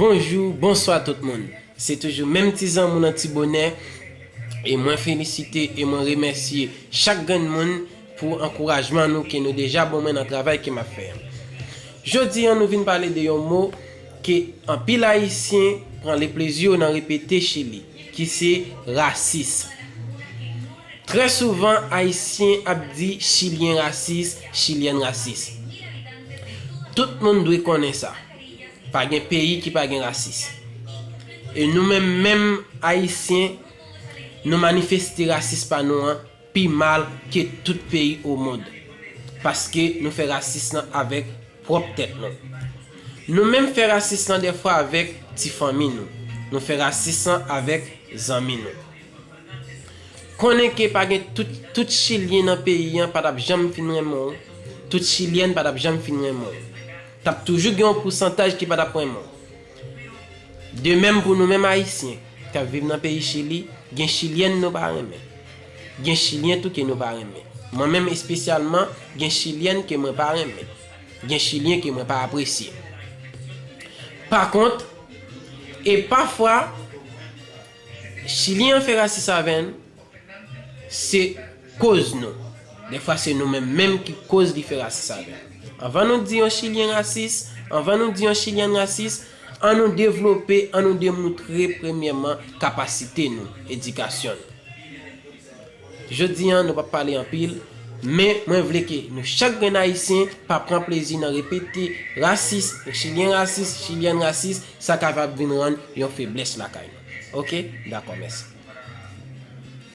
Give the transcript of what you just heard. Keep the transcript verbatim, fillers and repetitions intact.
Bonjou, bonswa tout moun. Se toujou menm ti zanmi w nan ti bonè. E mwen felisite e mwen remèsye chak grenn moun pou ankourajman nou ke nou deja ban mwen nan travay ke m ap fè an. Jodi an, nou vin pale de yon mo ke anpil Ayisyen pran leplezi yo nan repete Chili, ki se rasis. Trè souvan, Ayisyen ap di Chilyen rasis, Chilyèn rasis. Tout moun dwe konnen sa. Pa gen peyi ki pa gen rasis. E nou menm, menm Ayisyen, nou manifeste rasis pa nou an pi mal ke tout peyi o mond. Paske nou fè rasis lan avèk pwòp tèt nou. Nou menm fè rasis lan dèfwa avèk ti fanmi nou. Nou fè rasis lan avèk zanmi nou. Konnen ke pa gen tout, tout Chilyen nan peyi an pa t ap janm fin renmen w. Tout Chilyèn pa t ap janm fin renmen w. T ap toujou gen yon pousantaj ki pa t ap renmen w. De menm pou nou menm Ayisyen k ap viv nan peyi Chili, gen Chilyèn nou pa renmen. Gen Chilyen tou ke nou pa renmen. Mwen menm espesyalman, gen Chilyèn ke mwen pa renmen. Gen Chilyen ke mwen pa apresye. Pa kont, e pafwa, Chilyen an fè rasis avè n, se koz nou. Dèfwa se nou menm menm ki koz li fè rasis avè n. Anvan nou di yon Chilyen rasis, anvan nou di yon Chilyèn rasis, an nou devlope, an nou demoutre premyèman kapasite nou, edikasyon nou. Jodi an, nou p ap pale anpil, men mwen vle ke nou chak grenn Ayisyen pa pran plezi nan repete rasis, Chilyen rasis, Chilyèn rasis, sa kapab vin rann yon feblès lakay nou. Oke? Dakò, mèsi.